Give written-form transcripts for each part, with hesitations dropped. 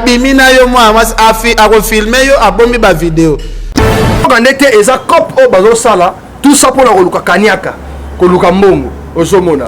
Abimi na yo mwana mwasi, akofilme yo, abombi bavideo. Nde te, eza coop oyo bazosala tout ça mpona koluka kaniaka, koluka mbongo, ozomona.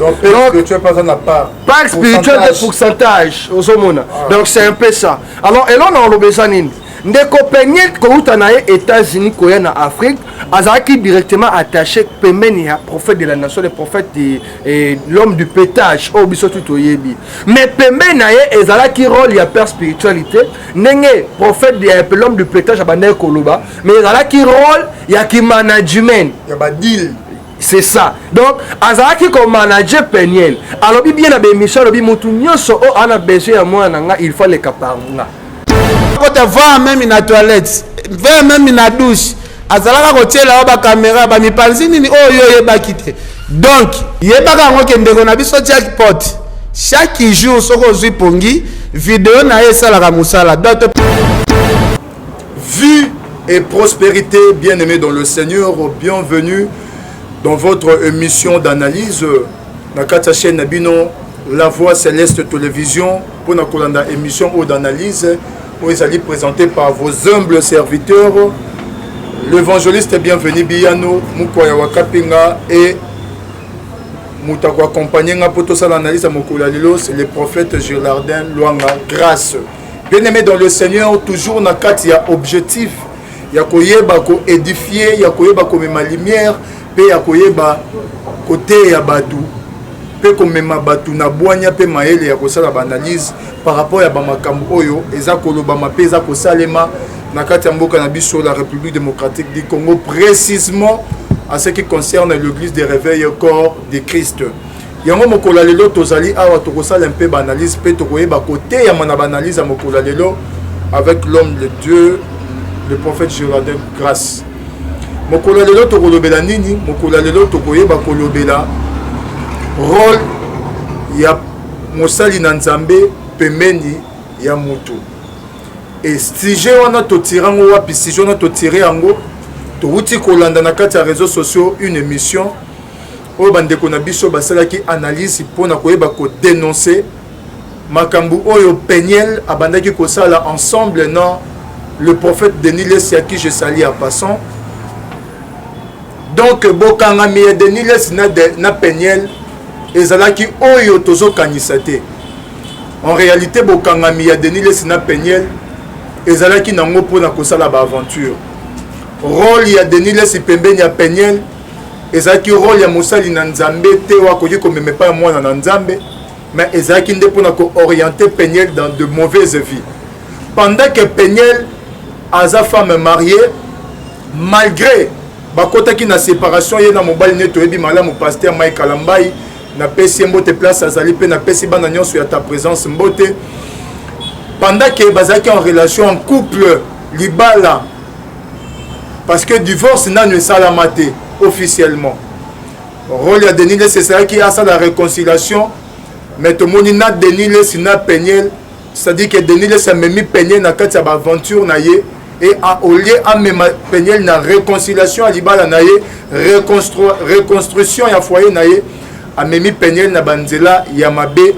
Part spirituel de pourcentage, ozomona. Donc c'est un peu ça. Alors elo na oloba eza nini? Ndeko Peniel, kouta na ye États-Unis koya na Afrique, azalaki directement attaché pembeni ya prophète de la nation, le prophète de l'homme du pétage oyo biso tu toyebi. Mais pembeni na ye ezalaki rôle ya père spiritualité, ndenge prophète ya l'homme du pétage abandaki koloba, mais ezalaki rôle ya kimanagement. Ya badeal. C'est ça. Donc azalaki komanager Peniel. Alobi bien na baémission, alobi motu nyonso oyo ana besoin ya mwana na nga, il faut aleka par nga. Kota va même na toilette, va même na douche, azalaka kotiela yo bacaméra, bamipanzi nini oyo oyebaki te. Donc yebaka yango ke ndeko na biso Jackpot, chaque jour soki ozwi pongi, video na ye esalaka mosala. Donc Vie et prospérité, bien-aimés dans le Seigneur, bienvenue dans votre émission d'analyse na kati ya chaîne na bino La Voix Céleste Télévision, pour kolanda émission oyo d'analyse oyo ezali présentée par vos humbles serviteurs, l'évangéliste Bienvenu Biyano Mukwaya Wakapinga, et moto akoaccompagne nga mpo tosala analyse ya mokolo ya lelo, c'est le prophète Gérardin Lwanga Grâce. Bien-aimé dans le Seigneur, toujours na kati ya objectif ya koyeba koédifie, ya koyeba komema lumière mpe ya koyeba koteya bato mpe komema bato na bwanya mpe mayele ya kosala baanalyse par rapport ya bamakambo oyo eza kolobama mpe eza kosalema na kati ya mboka na biso, la République démocratique du Congo, précisément à ce qui concerne l'Église de réveil Corps de Christ. Yango mokolo ya lelo tozali awa, tokosala mpe baanalyse mpe tokoyeba koteyama na baanalyse ya mokolo ya lelo avec l'homme de Dieu, le prophète Gérardin Grâce. Mokolo ya lelo tokolobela nini? Mokolo ya lelo tokoyeba kolobela rôle ya mosali na Nzambe pembeni ya mutu. E sujet wana totire yango wapi? Sujet wana totire yango, towuti kolanda na kati ya réseaux sociaux une émission oyo bandeko na biso basalaki analyse mpona koyeba kodénoncer makambo oyo Peniel abandaki kosala ensemble na le prophète Denis Lessie, à qui je salue en passant. Donc bokangami ya Denis Lessie na Peniel ezalaki oyo tozokanisa te. En réalité, bokangami ya Denis Lessie na Peniel ezalaki nango mpona kosala baaventure. Rôle ya Denis Lessie pembeni ya Peniel ezalaki rôle ya mosali na Nzambe te oyo akoki komema epai ya mwana na Nzambe, mais ezalaki nde mpona koorienter Peniel dans de mauvaises vies, pendant que Peniel aza femme mariée, malgré bakotaki na séparation ye na mobali nde toyebi malamu, pasteur Mike Kalambai. Napesi ye mbote place azali mpe napesi bana nyonso ya ta présence mbote. Pendant que bazalaki en relation, en couple, libala, parce que divorce nanu esalama te officiellement, rôle ya Denis Lessie ezalaki asala réconciliation. Mais tomoni na Denis Lessie na Peniel, c'est-à-dire que Denis Lessie amemi Peniel na kati ya baaventure na ye, et au lieu amema Peniel na réconciliation ya libala na ye, reconstruction ya foyer na ye, amemi Peniel na banzela ya mabe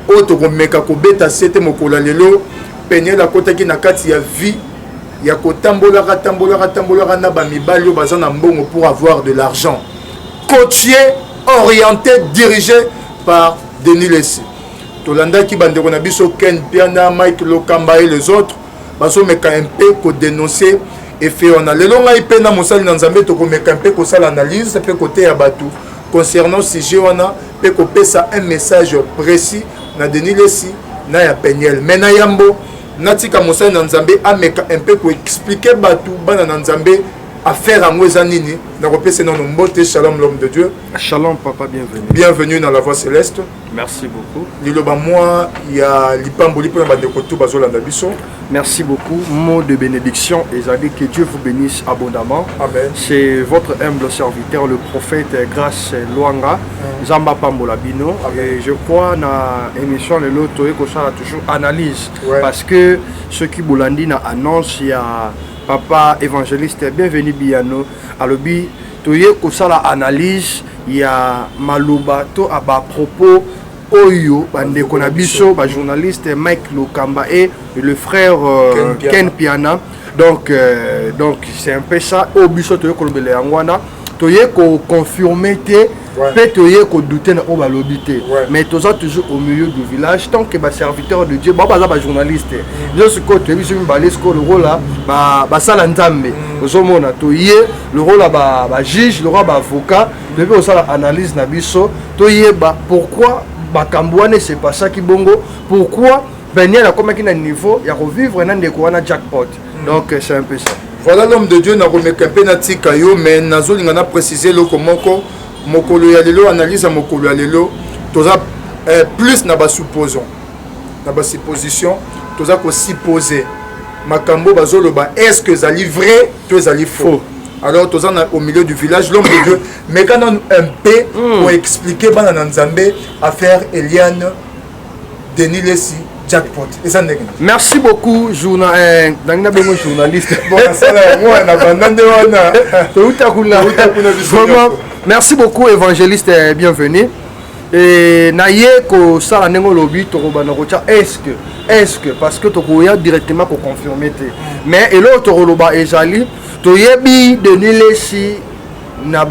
oyo tokomeka kobeta se te mokolo ya lelo. Peniel akotaki na kati ya vie ya kotambolaka, tambolaka, tambolaka na bamibali oyo baza na mbongo pour avoir de l'argent, coaché, orienté, dirigé par Denis Lessie. Tolandaki bandeko na biso Ken Piana, Mike Lokamba et les autres bazomeka mpe kodénoncer effet wana. Lelo ngai mpe na mosali na Nzambe tokomeka mpe kosala analyse mpe koteya bato concernant sujet wana mpe kopesa un message précis na Denis Lessie na ya Peniel. Mais na yambo natika mosali na Nzambe ameka mpe koexpliquer bato, bana na Nzambe, affaire yango eza nini, nakopesa nano mbote. Shalom, l'homme de Dieu. Shalom papa, bienvenue. Bienvenue dans La Voix Céleste. Merci beaucoup. Liloba mwa ya lipamboli mpona bandeko tu bazolanda biso. Merci beaucoup. Mot de bénédiction, ezali que Dieu vous bénisse abondamment. Amen. C'est votre humble serviteur, le prophète Grâce Luanga. Nzambe apambola bino. Et je crois na émission lelo toye kosala toujours analyse. Parce que ceux qui bolandi na annonce ya papa évangéliste Bienvenu Biyano, alobi toye kosala analyse ya maloba to aba propos. Oyo bandeko na biso bajournaliste Mike Lokamba et le frère Ken Piana. Donc donc c'est un peu ça oyo biso toye kolobela yango wana. Toye koconfirme te mpe toye kodute na oyo balobi te, mais toza toujours au milieu du village tant que baserviteur de Dieu bao baza bajournaliste. Biso sikoyo toyebi biso mibale sikoyo lokola basala Nzambe. Ozomona, toye lokola bajuge, lokola baavocat, toyebi kosala analyse na biso, toyeba pourquoi makambo wana esepasaki bongo, pourquoi Peniel akomaki na niveau ya kovivre na ndeko wana Jackpot. Donc c'est un peu ça. Voilà, l'homme de Dieu, nakomeka mpe natika yo, mais nazolinga na préciser eloko moko. Mokolo ya lelo, analyse ya mokolo ya lelo, toza plus na basupposons, na basupposition. Toza kosupposer makambo bazoloba, est ce que ezali vrai to ezali faux? Alors toza na au milieu du village. L'homme de Dieu, meka nanu un peu pour expliquer bana na Nzambe affaire Eliane, Denis Lesi, Jackpot eza ndenge nini? Merci beaucoup, journa nangi na bengo journaliste. Bon, nasala yango wana, banda nde wana. Touta kuna. Touta kuna biso Vraiment, nyonso. merci beaucoup, évangéliste, bienvenue. Et na ye kosala ndenge olobi, tokobanda kotia est-ce que parce que tokoya directement koconfirme te, mais eloko tokoloba ezali, toyebi Denis Lesi na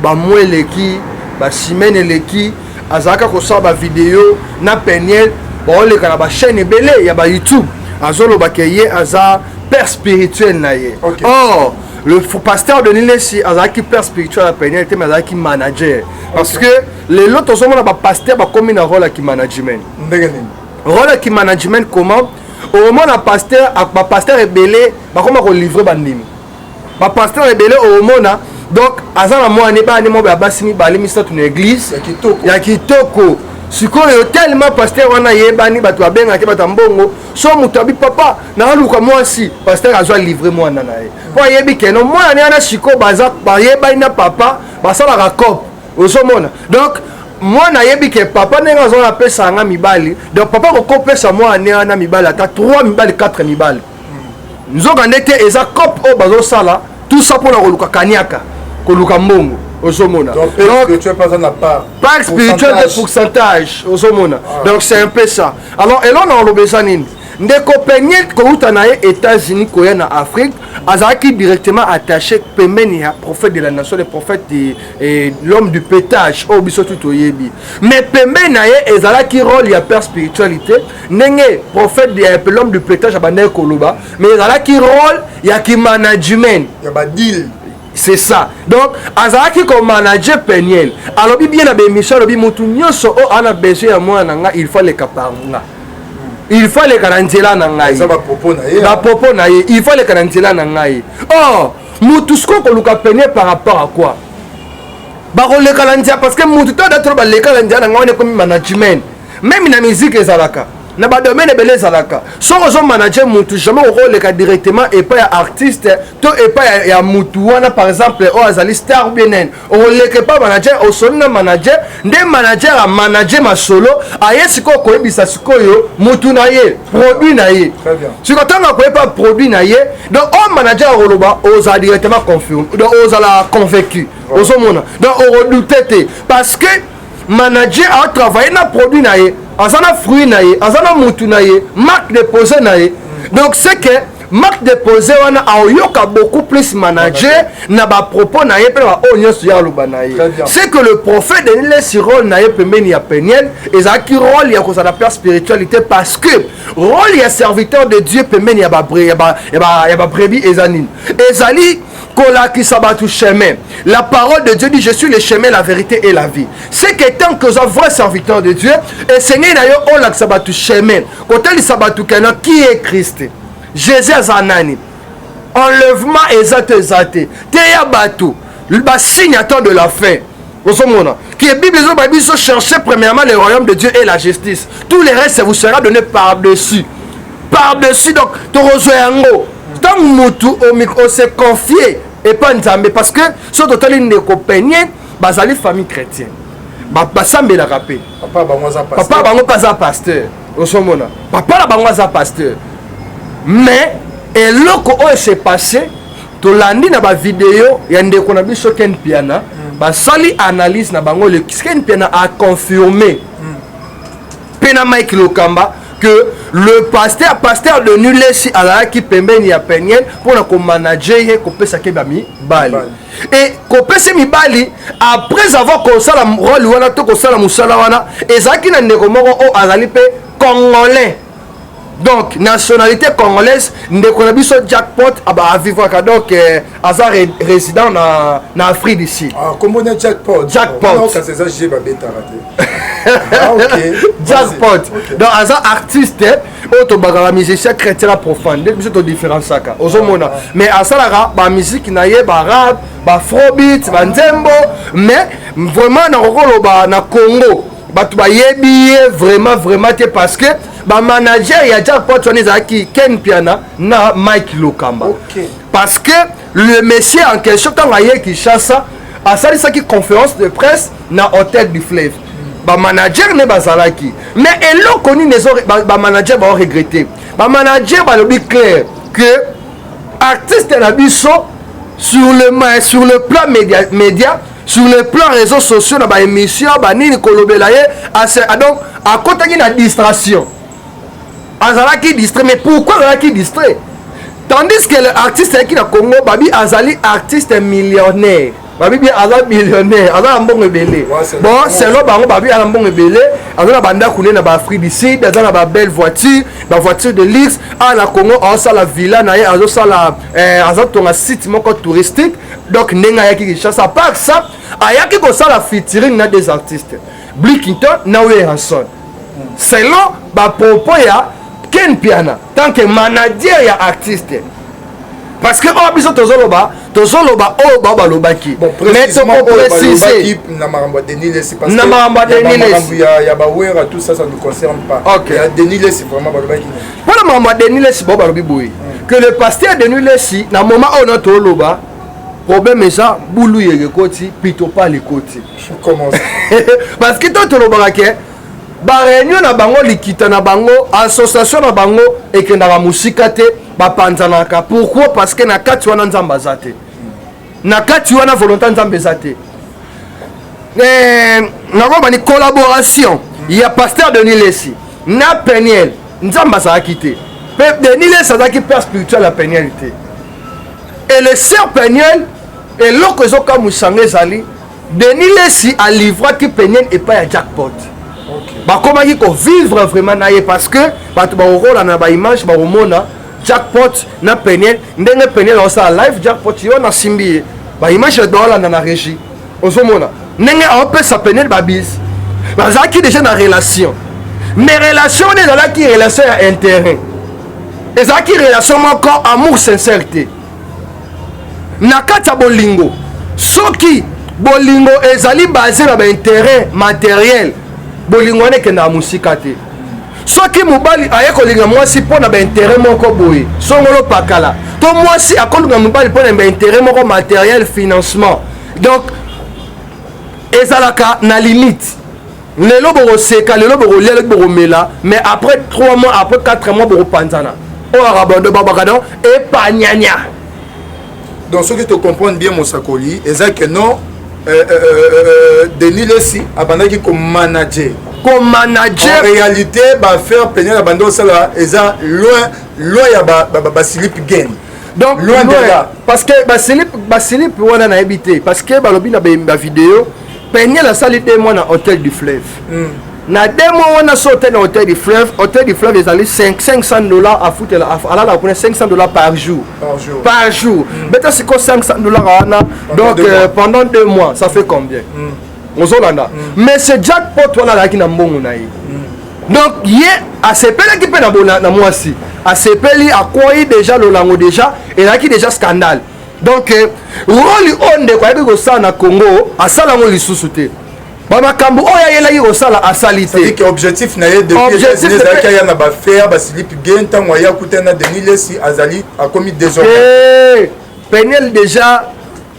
bamois eleki, basemaine eleki, azalaka kosala bavideo na Peniel, baoleka na bachaîne ebele ya bayoutube, azoloba ke ye aza père spirituel na ye. Or le pasteur Denis Lesi azalaki père spirituel ya Peniel te, mais azalaki manager, parce que lelo tozomona bapasteur bakomi na rôle ya kimanagement. Ndenge nini? Rôle ya kimanagement comment? Omona pasteur, bapasteur ebele bakoma kolivre bandimi. Bapasteur ebele omona, donc aza na mwana, bana moko ya basi mibale, misato na église. Ya kitoko. Ya kitoko. Sikoyo tellement pasteur wana ayebani, bato babengaki, bato ya mbongo. So moto abi: "Papa, naaluka mwasi", pasteur azwa livre mwana na ye, mpo ayebi keno mwana ne wana sikoyo baza bayebani na papa, basalaka cope. Ozomona, donc mwana ayebi ke papa ndenge aza wana apesa yanga mibali. Donc papa kokopesa mwana ne wana mibali, ata 3 mibali, 4 mibali. Nzoka nde te, eza cope oyo bazosala tout ça mpona koluka kaniaka, koluka mbongo. Ozomona? Donc père spirituel mpe aza na part. Part spirituelle de pourcentage. Ozomona, donc c'est un peu ça. Alors eloko na oloba eza nini? Ndeko Peniel kouta na ye États-Unis koya na Afrique, azalaki directement attaché pembeni ya prophète de la nation, le prophète de, l'homme du pétage oyo biso tu toyebi. Mais pembeni na ye ezalaki rôle ya père spiritualité ndenge prophète de l'homme du pétage abandaki koloba, mais ezalaki rôle ya kimanagement. Ya badeal. C'est ça. Donc azalaki komanager Peniel. Alobi bien na baémission, alobi motu nyonso oyo ana besoin ya mwana na nga, il faut aleka par nga, il faut aleka na nzela na ngai. Eza bapropos na ye. Bapropos na ye, il faut aleka na nzela na ngai. Or mutu sikoyo koluka Peniel par rapport à quoi bakoleka na nzela? Parce que mutu to ada tolo baleka na nzela na ngai wana ekomi management. Même na musique ezalaka, na badomaine ebele ezalaka. Soki ozomanage mutu, jamais okoleka directement epai ya artiste to epai ya mutu wana, par exemple oyo azali star ou bien nene. Okoleka epai manager, osoli na manager, nde manager amanage masolo, aye sikoyo koyebisa sikoyo mutu na ye, produit na ye. Très bien. Sikoyo ntango akoyepa produit na ye, donc oyo manager akoloba, ozala directement confirme, donc ozala convaincu. Ozomona, donc okodute te, parce que manager atravaille na produit na ye, aza na fruit na ye, aza na mutu na ye, marque déposé na ye. Donc c'est que marque déposé wana aoyoka beaucoup plus manager na bapropos na ye mpe na baoyo nyonso ye aloba na ye. Très bien. C'est que le prophète Denis Lesi, rôle na ye pembeni ya Peniel ezalaki rôle ya kozala père spiritualité, parce que rôle ya serviteur de Dieu pembeni ya babrebis eza nini? Ezali kolakisa bato chemin. La parole de Dieu dit: "Je suis le chemin, la vérité et la vie." C'est que tant que oza vrai serviteur de Dieu, esengeli na yo olakisa bato chemin, kotalisa bato kena qui est Christ Jésus, aza nani, enlèvement eza to eza te, teya bato basigne à temps de la fin. Ozomona que Bible ezoba biso: "Cherchez premièrement le royaume de Dieu et la justice, tout le reste vous sera donné par-dessus." Par-dessus, donc tokozwa yango ntango motu ose confie epa Nzambe. Parce que so totali ndeko Peniel, bazali famille chrétienne, basambelaka mpe. Papa bango aza pasteur. Papa bango mpe aza pasteur. Ozomona, papa na bango aza pasteur. Mais eloko oyo se passé, tolandi na bavideo ya ndeko na biso Ken Piana, basali analyse na bango, le Ken Piana a confirmé. Mpe na Mike Lokamba, que le pasteur, pasteur Denis Lessi, azalaki pembeni ya Peniel mpona komanager ye, kopesaki bamibali e kopesa mibali. Après avoir kosala rôle wana to kosala mosala wana, ezalaki na ndeko moko oyo azali mpe Congolais, donc nationalité congolaise, ndeko na biso Jackpot avivraka, donc aza résident na Afrique du Sud. Ah, kombo na Jackpot? Jackpot. Kasi eza g babetaka te. Ah, ok. Jackpot. Donc aza artiste oyo tobakaka musicien chrétien na profane, nde biso todifférenciaka, ozomona. Mais asalaka bamusique na ye, barap, baafrobeat, banzembo. Mais vraiment, nakokoloba na Congo bato bayebi ye vraiment vraiment te, parce que bamanager ya Jackpot wana ezalaki Ken Piana na Mike Lokamba. Parce que le monsieur en question, ntango aye Kinshasa, asalisaki conférence de presse na Hôtel du Fleuve, bamanager ne bazalaki. Mais eloko nini bamanager baoregretter? Bamanager balobi clair que artiste na biso, sur le plan média, sur le plan réseaux sociaux, na baémission banini, kolobela ye, donc akotaki na distraction, azalaki distrait. Mais pourquoi azalaki distrait, tandis que l'artiste ayaki na Congo? Babi azali artiste millionnaire, babi bien aza millionnaire, aza na mbongo ebele. Bon, selon bango, babi aza na mbongo ebele, aza na bandako nde na baAfrique du Sud, aza na babelle voiture, bavoiture de luxe. Awa na Congo azosala villa na ye, azosala, azotonga site moko touristique. Donc ndenge ayaki Kinshasa, à part ça, ayaki kosala featuring na des artistes, Blikington na Werrason, selon bapropos ya Ken Piana tant que manager ya artiste. Parce que oyo biso tozoloba, tozoloba oyo bao balobaki, mais tokoprécise. Na makambo ya Denis Lessi. Na makambo ya Denis Lessi. Ya bawera, tout ça, ça nous concerne pas. Ya Denis Lessi, vraiment, balobaki? Mpona makambo ya Denis Lessi, bao balobi boye que le pasteur Denis Lessi, na moment oyo na toloba, problème eza bulu yeke ekoti, pitopal ekoti. Parce que to tolobaka ke baréunion na bango, likita na bango, association na bango ekendaka mosika te, bapanzanaka. Pourquoi? Parce que na kati wana Nzambe aza te, na kati wana volonté Nzambe eza te. Nakoba ni collaboration ya pasteur Denis Lessi na Peniel, Nzambe azalaki te, mpe Denis Lessi azalaki père spirituel ya Peniel te. Et le sœur Peniel, eloko ezokamwisanga ezali Denis Lessi alivraki Peniel epai ya Jackpot. Bakomaki kovivre vraiment na ye, parce que bato bakokola na baimage, bakomona Jackpot na Peniel, ndenge Peniel aosala live, Jackpot yo nasimbi ye, baimage bato baolanda na régie, ozomona ndenge aopesa Peniel babise. Bazalaki déjà na relation, mais relation wana ezalaki relation ya intérêt, ezalaki relation moko amour sincère te. Na kati ya bolingo, soki bolingo ezali basé na baintérêt matériel, bolingo wana ekendaka mosika te. Soki mobali aye kolinga mwasi mpo na baintérêt moko boye, songolo pakala, to mwasi akolinga mobali mpo na baintérêt moko matériel, financement, donc ezalaka na limite. Lelo bokoseka, lelo bokolia, lelo bokomela, mais après 3 mois, après 4 mois, bokopanzana. Oyo akabando babaka, donc epanyanya. Donc soki tocomprendre bien, mosakoli, eza ke non, Denis Lessi abandaki komanager. Komanager. En réalité, baaffaire Peniel abandi osala eza loin loin ya baslip game. Donc loin de là. Parce que baslip wana nayebi te, parce que balobi na bavideo, Peniel asali 2 mois na Hôtel du Fleuve. Na 2 mois wana, so hôtel na Hôtel du Fleuve, Hôtel du Fleuve ezali 500 $ afutela, alalaka kuna 500 $ par jour. Par jour. Par jour. Beta siko 500 $ wana, donc deux mois. Pendant 2 mois, ça fait combien? Ozolanda. Mais ce Jackpot wana azalaki na mbongo na ye, donc ye asepelaki mpe na mwasi, asepeli, akwai déjà lolango, déjà ezalaki déjà scandale. Donc rôle oyo ndeko ayebi kosala na Congo, asala yango lisusu te. Bamakambo oyo ayelaki kosala, asali te. C'est-à-dire que objectif na ye depuis Objectif États-Unis ezalaki aya na baaffaire baslip game. Ntango aya kuta na Denis Lessi, azali akomi désormais. Peniel déjà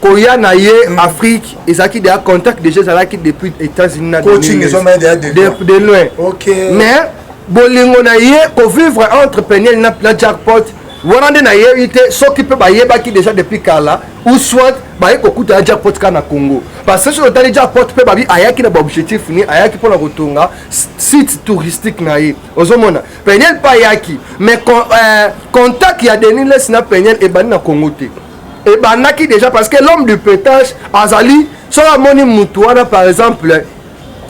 koya na ye Afrique ezalaki déjà contact, déjà ezalaki depuis États-Unis na Coaching Denis Lessie. Ezomaya déjà de loin. De loin. Ok. Mais bolingo na ye, kovivre entre Peniel na Jackpot. Wana nde nayebi te soki mpe bayebaki déjà depuis kala ou soit baye kokuta ya Jackpot kaka na Congo. Parce que soki otali Jackpot mpe babi ayaki na baobjectif ni ayaki mpona kotonga site touristique na ye. Ozomona Peniel mpe ayaki, mais contact ya Denis Lessie na Peniel ebandi na Congo te, ebandaki déjà parce que l'homme du pétage azali soki amoni mutu wana, par exemple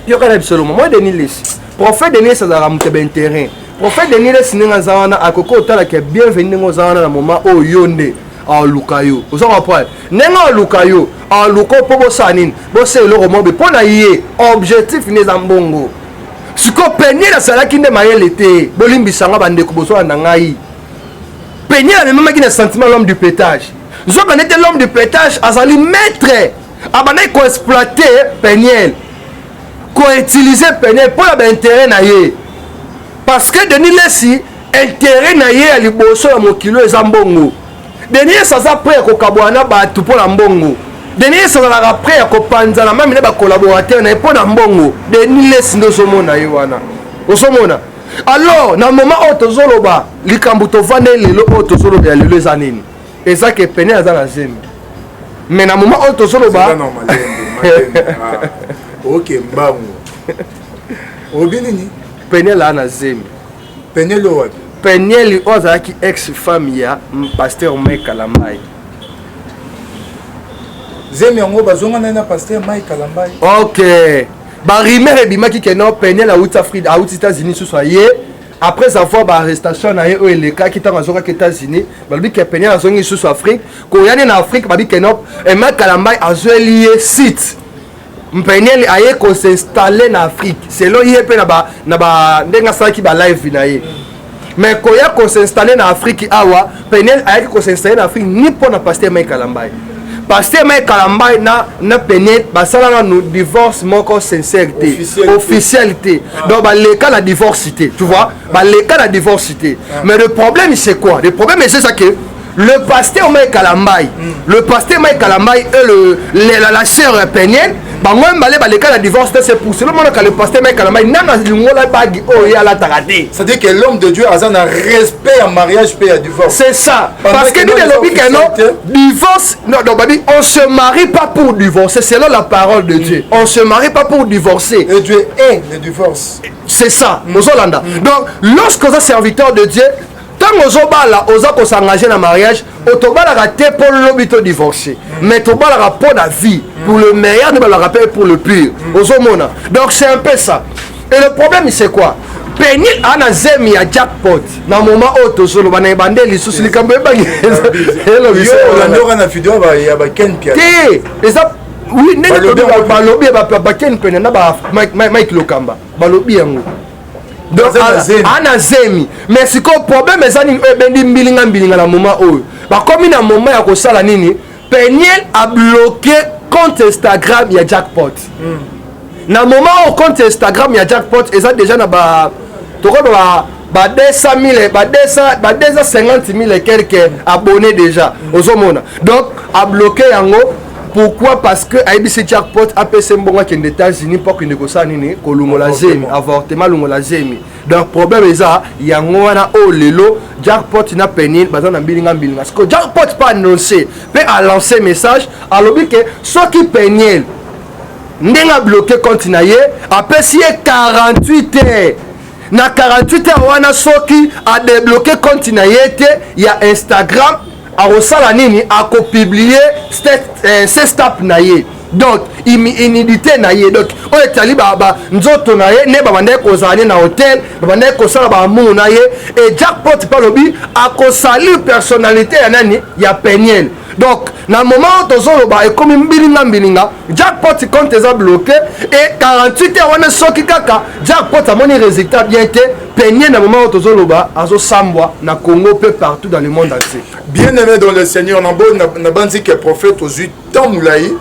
yoka na biso lomo moi Denis Lessie, prophète Denis Lessie azalaka moto ya baintérêt. Prophète Denis Lessie ndenge aza wana, akoki otalaka bienvenu ndenge oza wana na moment oyo yo nde aluka yo. Oza comprendre ndenge aluka yo, aluka mpo bosala nini? Bosala eloko moko mpo na ye, objectif nde eza mbongo. Sikoyo Peniel azalaki nde mayele te. Bolimbisanga bandeko bozolanda ngai, Peniel amemamaki na sentiment l'homme du pétage, nzoka nete l'homme du pétage azali maître, abandaki koexploite Peniel, koutiliser Peniel mpo na baintérêt na ye, parce que Denis Lessie, intérêt na ye ya liboso ya mokili oyo eza mbongo. Denis Lessie aza prêt ya kokabwana na bato mpo na mbongo. Denis Lessie azalaka prêt ya kopanzana mami na bacollaborateur na ye mpo na mbongo. Denis Lessie nde ozomona ye wana, ozomona. Alors na moment oyo tozoloba likambo, tovanda lelo oyo tozoloba ya lelo eza nini? Eza ke Peniel aza na zemi, mais na moment oyo tozoloba Ok, mbangu, obi nini? Peniel aza na zemi. Peniel oyo wapi? Peniel oyo azalaki ex femme ya pasteur Mike Kalambai. Zemi yango bazonga nai na pasteur Mike Kalambai? Ok, barumeur ebimaki ke non, Peniel awuti Afrique, awuti États-Unis susu, aye après avoir baarrestation na ye oyo elekaki ntango azongaki États-Unis. Balobi ke Peniel azongi lisusu Afrique. Koya nde na Afrique, babi ke non, Mike Kalambai azweli ye site, Peniel aye kos'installer na Afrique selon ye mpe na ba ndenge asalaki balive na ye. Mais koya kos'installer na Afrique awa, Peniel ayaki kos'installer na Afrique ni mpo na pasteur Mike Kalambai. Pasteur Mike Kalambai na Peniel basala nanu divorce moko sincère te, officiel te. Donc baleka na divorce te, tu vois, baleka na divorce te. Mais le problème, c'est quoi? Le problème, c'est ça, que le pasteur Mike Kalambai, le pasteur Mike Kalambai et la sœur Peniel, bango mbale baleka na divorce te. C'est pour cela monaka le pasteur Mike Kalambai nanga lingola bague oyo ye alataka te. C'est-à-dire que l'homme de Dieu aza na respect ya mariage mpe ya divorce. C'est ça, parce que Bible elobi que non, divorce non. Donc babi, on se marie pas pour divorcer. Selon la parole de Dieu, on se marie pas pour divorcer. Et Dieu hait le divorce. C'est ça. Ozolanda, donc lorsque oza serviteur de Dieu, ntango ozobala, oza kos'engager na mariage, otobalaka te mpo lobi to divorcer, mais tobalaka mpo na vie, pour le meilleur nde balaka mpe pour le pire. Ozomona, donc c'est un peu ça. Et le problème, c'est quoi? Peniel ana zemi ya Jackpot na moment oyo tozoloba na ebande lisusu likambo ebangi. Olandaka na video ya baken Pia te, eza oui ndenge balobi baken pene na ba Mike Lokamba balobi yango. Donc ana zemi, mais sikoyo problème eza nini oyo ebendi mbilinga mbilinga na moment oyo bakomi na moment ya kosala nini? Peniel abloqué compte Instagram ya Jackpot. Na moment oyo compte Instagram ya Jackpot eza déjà na ba tokoba ba 200 000, ba 200, ba 250 000 et quelques abonnés déjà. Ozomona, donc abloqué yango. Pourquoi? Parce que ayebisi Jackpot apesa mbongo akende États-Unis mpo akende kosala nini? Kolongola zemi, avortement, alongola zemi. Donc problème eza yango wana oyo lelo Jackpot na Peniel baza na mbilinga mbilinga. Siko Jackpot mpe annonce mpe alance message, alobi ke soki Peniel ndenge abloqué compte na ye, apesi ye 48 heures. Na 48 heures wana, soki adébloqué compte na ye te ya Instagram, akosala nini? Akopublier sextape na ye, donc nudité na ye, donc oyo etali nzoto na ye nde babandaki kozala ne na hotel, babandaki kosala baamour na ye. E Jackpot mpe alobi akosalir personnalité ya nani? Ya Peniel. Donc na moment oyo tozoloba, ekomi mbilinga mbilinga. Jackpot compte eza bloqué et 48 heures wana, soki kaka Jackpot amoni résultat bien te, Peniel na moment oyo tozoloba azosambwa na Congo mpe partout dans le monde entier. Bien aimé dans le Seigneur, na bandi ke prophète ozwi temps molai,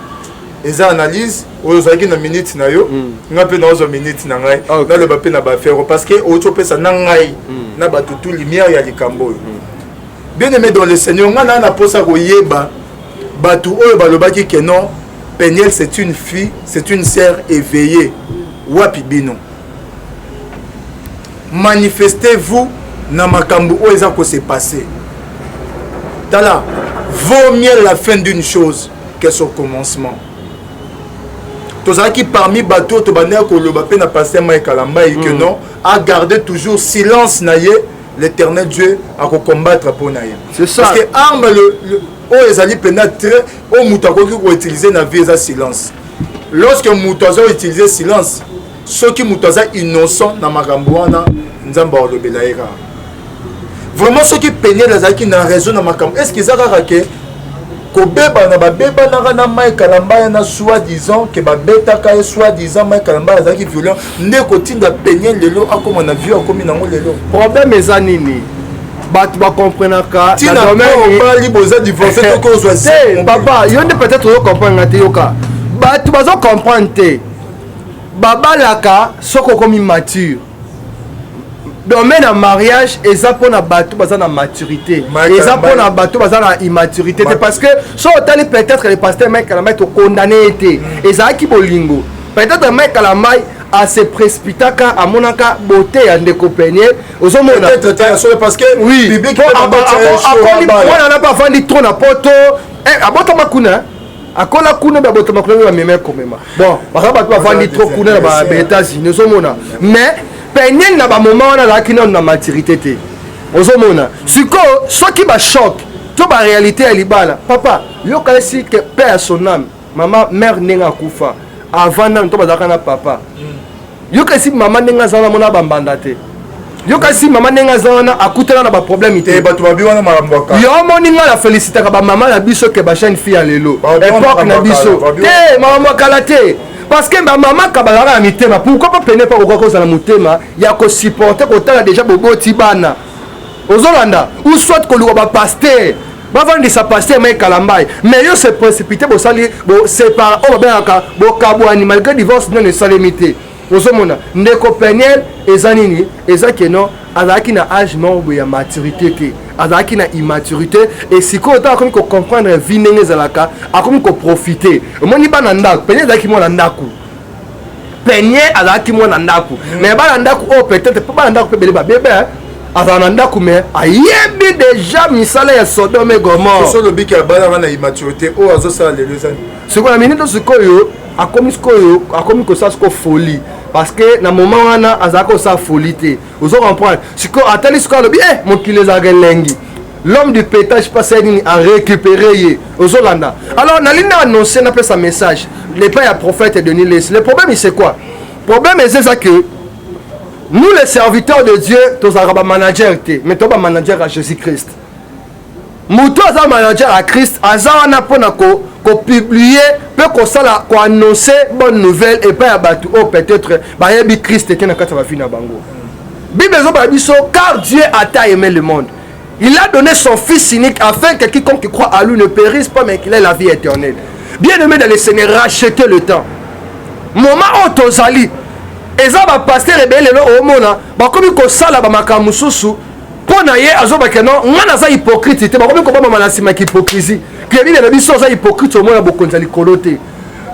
eza analyse oyo ozalaki na minute na yo. Nga mpe naozwa minute na ngai, naloba mpe na baaffaire, parce que outi opesa na ngai na bato tu lumière ya likambo oyo. Bien aimé dans le Seigneur, nga naa na mposa koyeba bato oyo balobaki ke non, Peniel c'est une fille, c'est une sœur éveillée, wapi bino? Manifestez-vous na makambo oyo eza kose passer. Tala, vaut mieux la fin d'une chose que son commencement. Tozalaki parmi bato oyo tobandaki koloba mpe na pasteur Mike Kalambayi que non, a garder toujours silence na ye, l'éternel Dieu akocombattre mpo na ye. C'est ça. Parce que arme le oyo ezali mpenza très oyo moto akoki koutiliser na vie eza silence. Lorsque moto aza utiliser silence, soki moto aza innocent na makambo wana, Nzambe akolobela ye kaka. Vraiment, soki Peniel azalaki na raison na makambo, est ce que eza kaka ke kobebana babebanaka na Mike Kalambaya na soi-disant ke babetaka ye, soi-disant Mike Kalambaya azalaki violent, nde kotinda Peniel lelo akóma na vie akomi nango lelo? Problème eza nini? Bato bakomprenaka ntina obali boza divorce toki ozwa te. Papa, yo nde peut-être ozocomprendre nga te. Yoka, bato bazocomprendre te. Babalaka soki okomi mature. Domaine ya mariage eza mpona bato baza na maturité, eza mpona bato baza na immaturité te. Parce que so otali, peut-être le pasteur Mike Kalambai, tokondane ye te, ezalaki bolingo. Peut-être Mike Kalambai ase précipitaka, amonaka beauté ya ndeko Peniel, ozomona. Parce que oui, akoli mwana na mpe avandi trop na poto, abotama kuna, akola kuna, mpe abotama kuna, mpe bamema ekomema. Bon, baza bato bavandi trop kuna na ba États-Unis, ozomona. Mais Peniel na bamoment wana azalaki nano na maturité te, ozomona. Sikoyo soki bachoc to baréalité ya libala, papa, yoka esi ke paix à son âme, mama mare ndenge akufa avant nano to bazalaka na papa. Yoka esi mama ndenge aza wana, mona bambanda te. Yoka esi mama ndenge aza wana, akutana na baproblème te. Bato babi wana makambo. Yo omoni, nga na félicitaka bamama na biso ke bajeune fille ya lelo, époque na biso te, makambo ya kala te, parce que bamama ka bazalaka na mitema. Pourquoi pas pene mpa kokoka kozala motema ya kosupporter kotala déjà boboti bana, ozolanda, ou soit koluka bapasteur, bavandisa pasteur Mike Kalambai. Mais yo se précipité, bosali bosépare oyo babengaka bokabwani, malgré divorce nano esalemi te. Ozomona, ndeko Peniel eza nini? Eza keno azalaki na age moko boye ya maturité te, azalaki na immaturité. E sikoyo ntango akomi kocomprendre vie ndenge ezalaka, akomi koprofite. Omoni bana ndako, Peniel azalaki mwana ndako, Peniel azalaki mwana ndako. Mais bana ndako oyo, peut-être mpo bana ndako mpe ebele babebe, azala na ndako mais ayebi déjà misala ya Sodome et Gomorrhe. Olobiki abalaka na immaturité, oyo azosala lelo eza Sikoyo na minute sikoyo akomi, sikoyo akomi kosala sikoyo folie, parce que na moment wana azalaki kosala folie te, ozo comprendre. Sikoyo atali, sikoyo alobi: "Eh, mokili ezalaka elengi." L'homme du pétage pasa nini, arécupéré ye, ozolanda. Alors nalingi na annonce, napesa message lepai ya prophète Denis Lessie. Le problème, c'est quoi? Problème eza eza que nous, les serviteurs de Dieu, tozalaka bamanager te, mais to bamanager ya Jésus Christ. Moto aza manager ya Christ aza wana mpona kopublier mpe kosala koannonce bonne nouvelle epai ya bato oyo peut-être bayebi Christ te na kati ya bavie na bango. Bible ezobala biso: "Car Dieu a tant aimé le monde, il a donné son fils unique afin que quiconque croit à lui ne périsse pas, mais qu'il ait la vie éternelle." Bien aimé dans le Seigneur, racheter le temps. Moment oyo tozali, eza bapasteur ebele lelo omona bakomi kosala bamakambo mosusu mpo na ye azobake no nga naza hypocrite te. Bakomi kobambama na nsima ya hypocrisie ke Bible na biso oza hypocrite, omona bokonzi ya likolo te.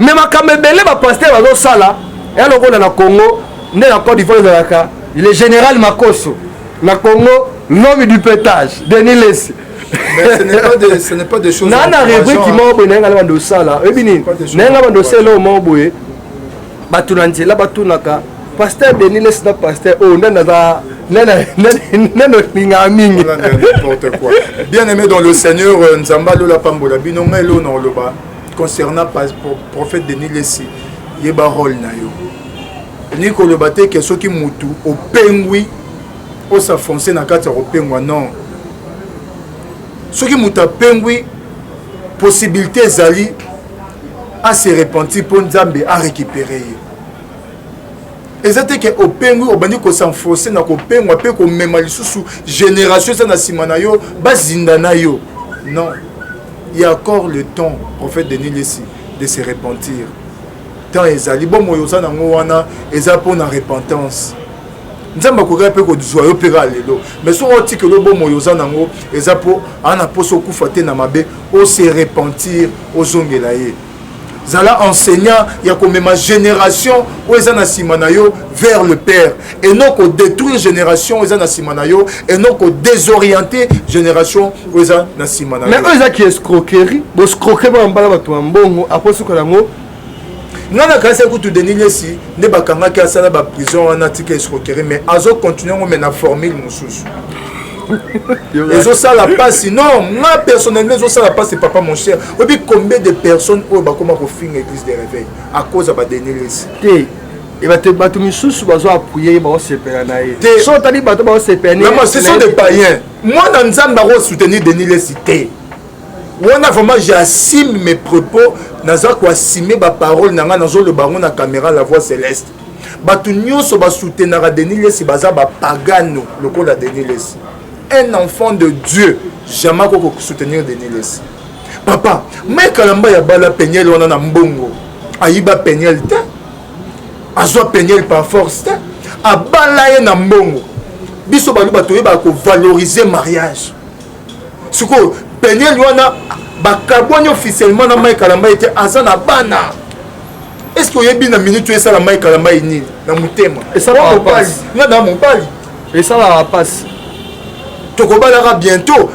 Mais makambo ebele bapasteur bazosala eya lokola na Congo nde na Côte d'Ivoire ezalaka le général Makoso, na Congo l'homme du pétage Denis Lessie. Mais ce n'est pas des choses. Na rubrique moko boye nayenga na bando osala, oyebi nini? Nayenga bando osala eloko moko boye, bato na nzela batunaka pasteur Denis Lessie na pasteur oyo nani aza nani olingaka mingi. N'importe quoi. Bien aimé dans le Seigneur, Nzambe alola pambola bino. Ngai elo na oloba concernant prophète Denis Lessie, yeba rôle na yo. Elingi koloba te ke soki mutu opengwi, os'enfonce na kati ya kopengwa. Non, soki moto apengwi, possibilité ezali ase repentir mpo Nzambe arécupere ye. Eza te ke opengwi, obandi kos'enfoncer na kopengwa mpe komema lisusu génération eza na nsima na yo, bazinda na yo. Non, il y a encore le temps, prophète Denis Lessie, de se repentir. Temps ezali, bomoi oza nango wana eza mpona repentance. Nzambe akokaki mpe kozwa yo mpe kaka lelo, mais soki otikeli bomoi oza nango, eza mpo aa na mposa okufa te na mabe, ose repentir, ozongela ye. Zala enseignant ya komema génération oyo eza na nsima na yo vers le père et non kodétruire génération oyo eza na nsima na yo et non kodésorienter génération oyo eza na nsima na yo. Mais oyo eza ki escroquerie, boscroquer bana mbala bato ya mbongo apres suka yango. Ngai nakanisi kutu Denis Lesi nde bakangaki, asala baprison wana, atika escroquerie, mais azocontinue yango, mais na formule mosusu. Ezosala mpasi. Non, nga personnellement ezosala mpasi. Papa, mon cher, oyebi combien de personnes oyo bakoma kofinga église de réveil à cause ya baDenis Lesi? Te, bato bato misusu bazo appuyer ye, baosepela na ye. Te. So otali bato baosepela. Vraiment, ce sont des païens. Mwana Nzambe akosoutenir Denis Lesi te. Wana vraiment, j'assume mes propos, naza koassume baparole na ngai, nazoloba yango na caméra La Voix Céleste. Bato nyonso basoutenaka Denis Lesi baza bapagano lokola Denis Lesi. Un enfant de Dieu jamais akoki kosoutenir Denis Lesi. Papa Mike Kalamba ya bala Peniel wana na mbongo, ayiba Peniel te, azwa Peniel par force te, abala ye na mbongo. Biso baluba toyebaka kovaloriser mariage. Sikoyo Peniel wana bakabwani officiellement na Mike Kalamba ye te, aza na bana. Est ce que oyebi na minute oyo esala Mike Kalamba ye nini na motema? Esalaka Wa mobali pasi. nga na mobali. Esalaka mpasi. Tokobalaka bientôt.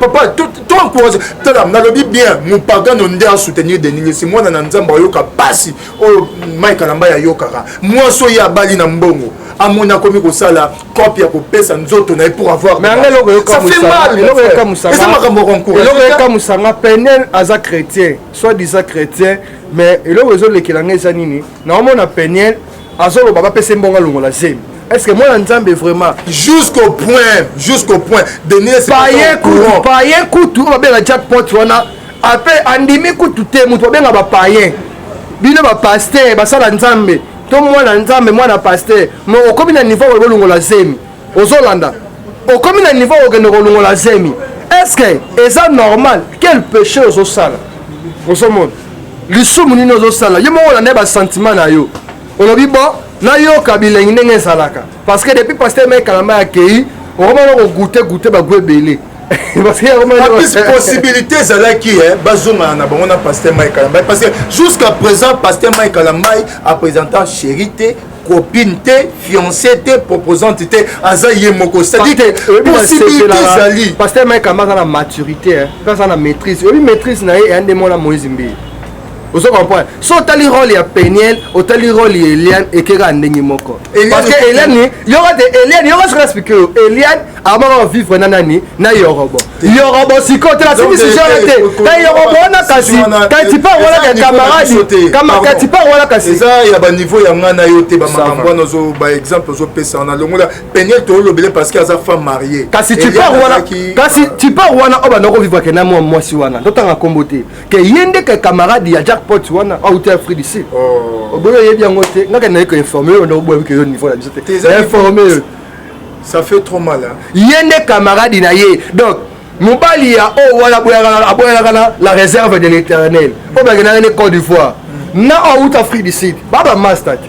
Papa, to encourage. Tala, nalobi bien, mopagano nde asoutenir Denis Lesi. Mwana na Nzambe ayoka pasi oyo Mike Kalamba ayokaka. Mwasi oyo abali na mbongo, amoni akomi kosala cope ya kopesa nzoto na ye pour avoir. Mais anga eloko Ça fait mal, eloko mon frère. ekamusanga Eza makambo ya eloko koencourage. ekamusanga, Peniel aza chrétien, soit disant chrétien, mais eloko ezolekela nga eza nini? Naomona Peniel azoloba bapesa ye mbongo alongola zemi. Est ce que mwana Nzambe vraiment? Jusqu'au point Denis Paye kutu, paye kutu oyo babenga Jackpot wana, ape andimi kutu te. Moto babenga bapayen, bino bapasteur basala Nzambe to mwana Nzambe, mwana pasteur, mais okomi na niveau oyo bolongola zemi. Ozolanda, okomi na niveau okende kolongola zemi. Est ce que eza normal? Quel péché ozosala? Ozomona lisumu nini ozosala? Yo moko olanda ye basentiment na yo, olobi bon, nayoka bilengi ndenge ezalaka, parce que depuis pasteur Mike Kalamba akei, okomana kogoûter goûter bagoût ebele, parce que En plus, possibilité ezalaki bazongana na bango na pasteur Mike Kalambai, parce que jusqu'à présent pasteur Mike Kalambai aprésentant chéri te, copine te, fiancé te, proposante te, aza ye moko. C'est-à-dire que possibilité ezali. Pasteur Mike Kalamba aza na maturité, mpe aza na maîtrise. Oyebi maîtrise na ye eya nde mwana Moïse Mbiye. Ozo comprendre? So otali rôle ya Peniel, otali rôle ya Eliane, ekeka ndenge moko. Parce que Eliane yoka te, Eliane yoka soki explique yo, Eliane amaka vivre na nani? Na Yorobo. Yorobo sikoyo te, nasimi sujet wana te. Na Yorobo wana, kasi kati pa wana ka camarade kati pa wana kasi. Eza ya baniveau ya ngai na yo te. Bamakambo wana, baexemple ozopesa wana, longola Peniel, toolobele parce que aza femme mariée. Kasi tipar wana, kasi tipar wana oyo banda kovivre ke na mwa mwasi wana, totanga kombo te, ke ye nde ke camarade ya Jackpot wana auti Afrique du Sud. Oboyi, oyebi yango te. Ngaka naye koinforme oyo, ndoboyebi ke yo niveau na biso te, informe oyo. Ça fait trop mal, hein? Ye nde camarade na ye. Donc mobali ya oyo wana aboyalaka na la Réserve de l'Éternel oyo bakendaka ne Côte d'Ivoire na oyo auti Afrique du Sud, ba bamaster te,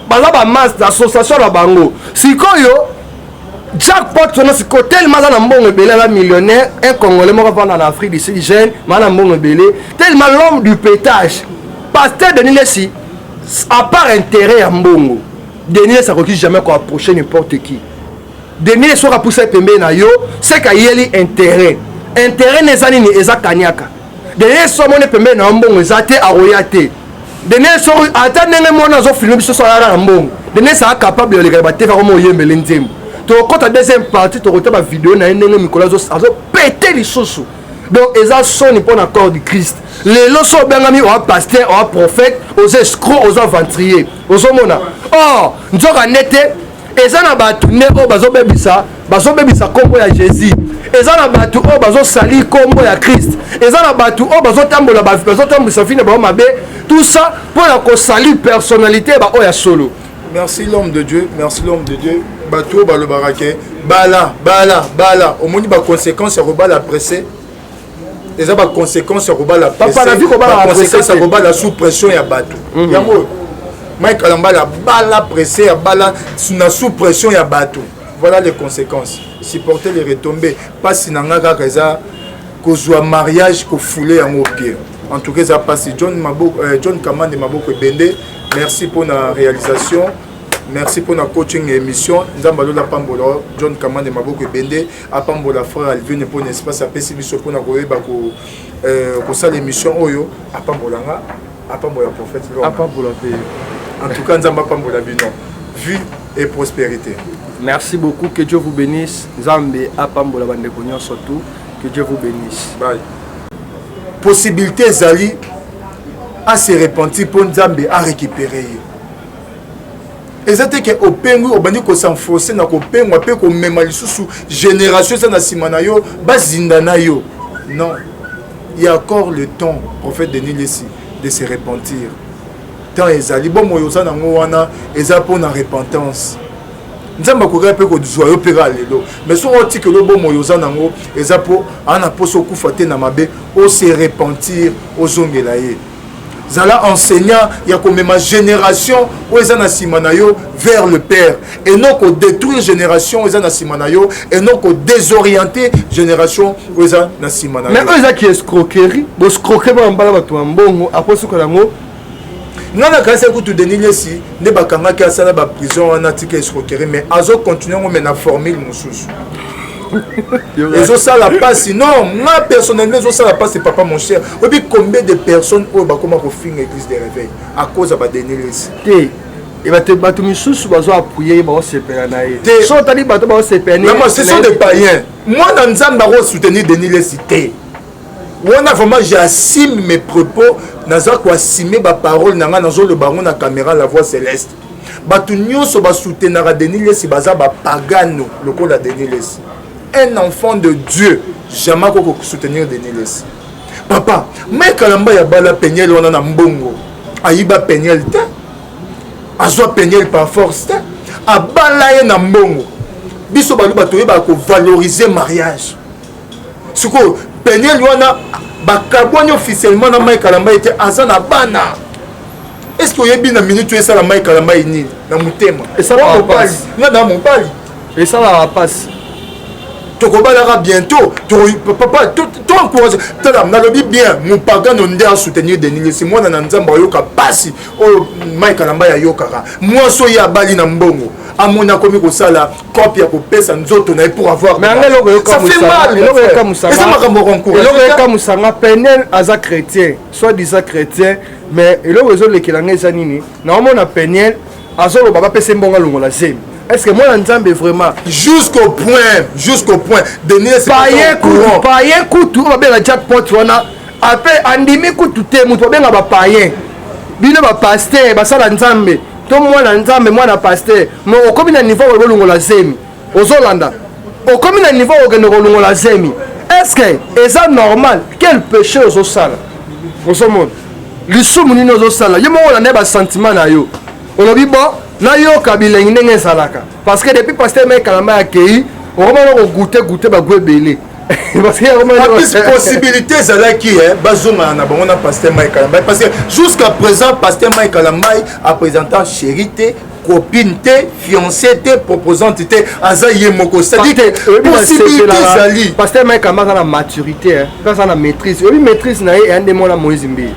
baza bamaster association na bango. Sikoyo Jackpot wana sikoyo, tellement aza na mbongo ebele, aza millionnaire, un Congolais moko avanda na Afrique du Sud, jeune maa na mbongo ebele, tellement l'homme du pétage, pasteur Denis Lesi, à part intérêt ya mbongo, Denis Lesi akoki jamais koapprocher n'importe qui. Denis Lesi soki apusa ye pembeni na yo, seke ayeli intérêt. Intérêt na eza nini? Eza kaniaka. Denis Lesi so amoni pembeni na yo mbongo eza te, akoya te. Denis soki ata ndenge mwana azofilme biso, so ayaka na mbongo, Denis aza capable ya olekela bateka koma oyembele nzembo. Tokokɔta deuxième partie, tokota bavideo na ye ndenge mikolo azopete lisusu. Donc eza soni mpo na corps du Christ. Lelo so obengami oa pasteur, oa prophète, oza escroc, oza aventurier. Ozomona or nzoka nde te, eza na bato nde oyo bazobebisa nkombo ya Jésus, eza na bato oyo bazosali nkombo ya Christ, eza na bato oyo bazotambola, bazotambwisa vie na bango mabe, tout ça mpo na kosali personnalité baoyo ya solo. Merci l'homme de Dieu, merci l'homme de Dieu. Bato oyo balobaka ke bala bala bala, omoni baconséquence ya kobala pressé, eza baconséquence ya kobala, conséquence ya kobala sous pression ya bato. Yango Mike Kalambala bala pressé, ya bala na sous pression ya bato, voilà les conséquences, supporter les retombées. Mpasi na nga kaka eza kozwa mariage, kofouler yango pied. En tout cas eza pasi. John Maboko, John Kamande Maboko Ebende, merci pour la réalisation. Merci pour la coaching et émission. Nzambe alola pambola John Kamande Maboko Ebende, apambola frère Alvin pour l'espace apesi biso pour na koyeba ko kosala émission oyo, apambola nga, apambola prophète Lorna. Apambola pe. En tout cas Nzambe apambola bino. Vie et prospérité. Merci beaucoup, que Dieu vous bénisse. Nzambe apambola bandeko nyonso tout. Que Dieu vous bénisse. Bye. Possibilité ezali à se repentir pour Nzambe à récupérer. Eza te ke opengwi obandi kosenforce na kopengwa mpe komema lisusu génération eza na nsima na yo bazinda na yo. Non, il y a encore le temps, prophète Denis Lessi, de se repentir. Temps ezali bomoi oza nango wana eza mpo na repentance. Nzambe akokaki mpe kozwa yo mpe kaka lelo, mais soki otikeli bomoi oza nango eza mpo aa na mposa okufa te na mabe, ose repentir, ozongela ye. Zala enseignant ya komema génération oyo eza na nsima na yo vers le Père, et non kodétruire génération oyo eza na nsima na yo, et non kodésorienter génération oyo eza na nsima na yo. Mais oyo ezaki escroquerie, boscroquer bana mbala bato ya mbongo, après suka yango. Nga na kanisa kutu Denis Lessi nde bakangaki asala ba prison wana tika escroquerie, mais azo continuer yango mais na formule mosusu. Ezosala pasi. Non, nga personnellement ezosala pasi, papa mon cher. Oyebi combien de personnes oyo bakoma kofinga église de réveil à cause ya ba Denis Lessi? Te. E bato misusu bazo appuyer ye, baosepela na ye. Te. So otali bato baosepela na ye. Vraiment, ce sont des païens. Mwana Nzambe ako soutenir Denis Lessi te. Wana vraiment j'assume mes propos, naza ko assumer ba parole na nga, nazoloba yango na caméra la voix céleste. Bato nyonso ba soutenaka Denis Lessi baza ba pagano lokola Denis Lessi. Un enfant de Dieu jamais akoko soutenir Denis Lessi. Papa, Mike Kalamba ya bala Peniel wana na mbongo. Ayiba Peniel te. Azwa Peniel par force te. Abala ye na mbongo. Biso baluba toyebaka ko valoriser mariage. Sikoyo Peniel wana bakabwani officiellement na Mike Kalamba ete aza na bana. Est-ce que oyebi na minute oyo esala Mike Kalamba ye nini na motema? Esalaka Wa mobali, pasi. nga na mobali. Esalaka pasi. Tokobalaka bientôt. Papa, to encourage. Tala, nalobi bien, mopagano nde a soutenir Denis Lessi. Mwana na Nzambe ayoka pasi oyo Mike Kalamba ayokaka. Mwasi oyo abali na mbongo, amoni akomi kosala cope ya kopesa nzoto na ye pour avoir Mais anga eloko Ça fait yoka mal, mon eloko frère. yoka musanga. Eza makambo ya koencourager. Eloko yoka musanga, Peniel aza chrétien, soi-disant chrétien, mais eloko ezolekela nga eza nini? Naomona Peniel azoloba bapesa ye mbongo alongola zemi. Est-ce que mwana Nzambe vraiment jusqu'au point, jusqu'au point Denis c'est Paye pas au courant. kutu, paye kutu, oyo babenga jackpot wana, ape andimi kutu te, moto babenga ba payen. Bino ba pasteur basala Nzambe, to mwana Nzambe, mwana pasteur, mais okomi na niveau oyo bolongola zemi. Ozolanda. Okomi na niveau okende kolongola zemi. Est-ce que eza normal? Quel péché ozosala? Ozomona. Lisumu nini ozosala? Yo moko olanda ba sentiment na yo. Olobi bon, nayoka bilengi ndenge ezalaka. Parce que depuis pasteur Mike Kalamba akei, okomona ko goûter goûter ba goût ebele. Parce que okomona En plus, possibilité ezalaki, hein, bazongana na bango na pasteur Mike Kalamba. Parce que jusqu'à présent, pasteur Mike Kalamba a présenté chéri te, copine te, fiancé te, proposante te, aza ye moko. C'est-à-dire Parce que que, possibilité ezali. Pasteur Mike Kalamba aza na maturité, hein, mpe aza na maîtrise. Oyebi maîtrise na ye eya nde mwana Moïse Mbiye.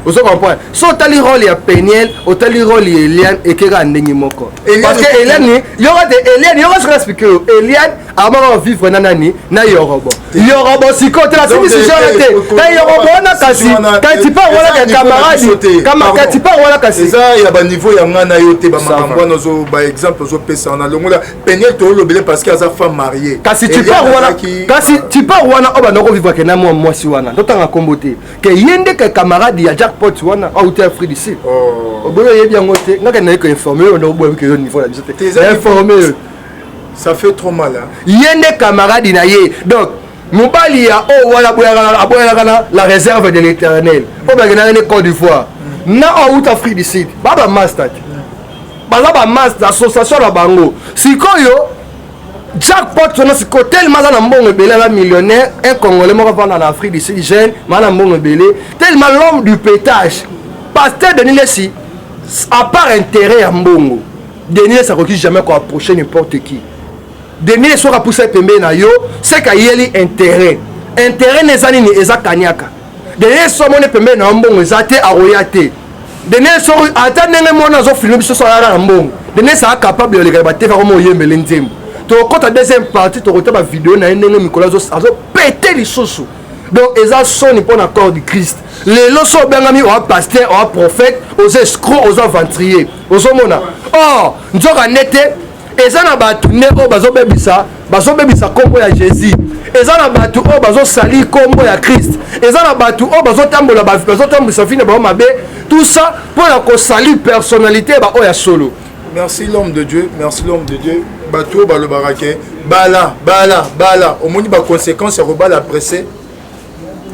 Ozo comprendre? So otali rôle ya Peniel, otali rôle ya Eliane, ekeka ndenge moko. Eliane Parce que okuti- Eliane, yoka te Eliane, yoka soki expliquer yo. Eliane abaka vivre na nani? Na Yorobo. Yorobo sikoyo te, nasimi Donc, sujet wana te. Ka Yorobo wana kasi, wana, kati pa wana eza ka niveau na camarade, biso te. kama Pardon. kati pa wana kasi. Eza ya ba niveau ya nga na yo te, ba Ça makambo va. wana ozo, ba exemple ozopesa wana. Longola Peniel tolobele parce que aza femme mariée. Kasi tu Eliane pars wana, azalaki, kasi tu pars wana oyo banda kovivre ke na mwa mwasi wana. Totanga kombo te. Ke ye nde ke camarade ya jackpot wana, auti Afrique du Sud. Oh. Oboyo oyebi yango te. Nga ke naye ko informer yo, ndoko boyebi ke yo niveau na biso te. Te, eza Na informer yo. Ça fait trop mal, hein. Ye nde camarade na ye. Donc mobali ya oyo wana aboyaka na la réserve de l'éternel. Oyo bakendaka ne Côte d'Ivoire. Na oyo auti Afrique du Sud. Ba ba master te. Baza ba master, association na bango. Sikoyo jackpot wana sikoyo tellement aza na mbongo ebele, aza millionnaire, un Congolais moko avanda na Afrique du Sud, jeune, mais aza na mbongo ebele, tellement l'homme du pétage. Pasteur Denis Lessi, à part intérêt ya mbongo, Denis Lessi akoki jamais ko approcher n'importe qui. Denis Lessi soki apusa pembeni na yo, c'est qu'ayeli intérêt. Intérêt neza nini? Eza kaniaka. Denis so amoni pembeni na yo mbongo eza te, akoya te. Denis so ata ndenge mwana azofilme biso so ayaka na mbongo, Denis aza capable ya oleka batv akoma oyembele nzembo. Tokokɔta deuxième partie, tokota bavideo na ye ndenge mikolo azopete lisusu. Donc eza soni mpo na corps du Christ. Lelo so obengami oa pasteur, oa prophète, oza escroc, oza aventurier, ozomona. Or nzoka nde te, eza na bato nde oyo bazobebisa, bazobebisa nkombo ya Jésus, eza na bato oyo bazosali nkombo ya Christ, eza na bato oyo bazotambola, bazotambwisa vie na bango mabe, tout ça mpo na kosali personnalité baoyo ya solo. Merci l'homme de Dieu, merci l'homme de Dieu. Bato oyo balobaka ke bala bala bala, omoni baconséquence ya kobala pressé,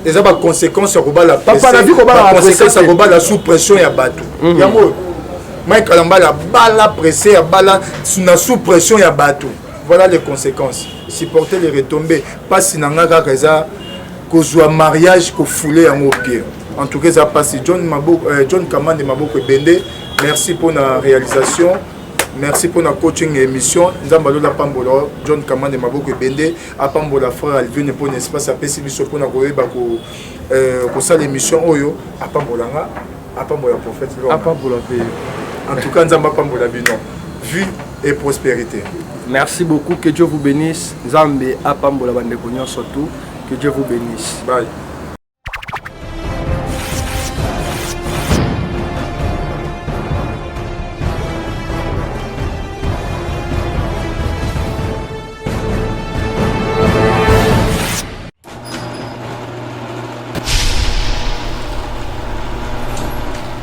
eza baconséquence ya kobala, conséquence ya kobala sous pression ya bato. Yango Mike Kalambala bala pressé, ya bala na sous pression ya bato, voilà les conséquences, supporter les retombées. Mpasi na nga kaka eza kozwa mariage, kofule yango pied. En tout cas eza mpasi. John, Maboko, John Kamande Maboko Ebende, merci mpona réalisation, merci mpona coaching ya émission. Nzambe alola apambola John Kamande Maboko Ebende, apambola frère Alvine mpona espace apesi biso mpona koyeba kosala émission oyo. Apambola nga, apambola prophète. Apambola mpe. En tout cas Nzambe apambola bino, vie et prospérité. Merci beaucoup, que Dieu vous bénisse. Nzambe apambola bandeko nyonso tout, que Dieu vous bénisse. Bye.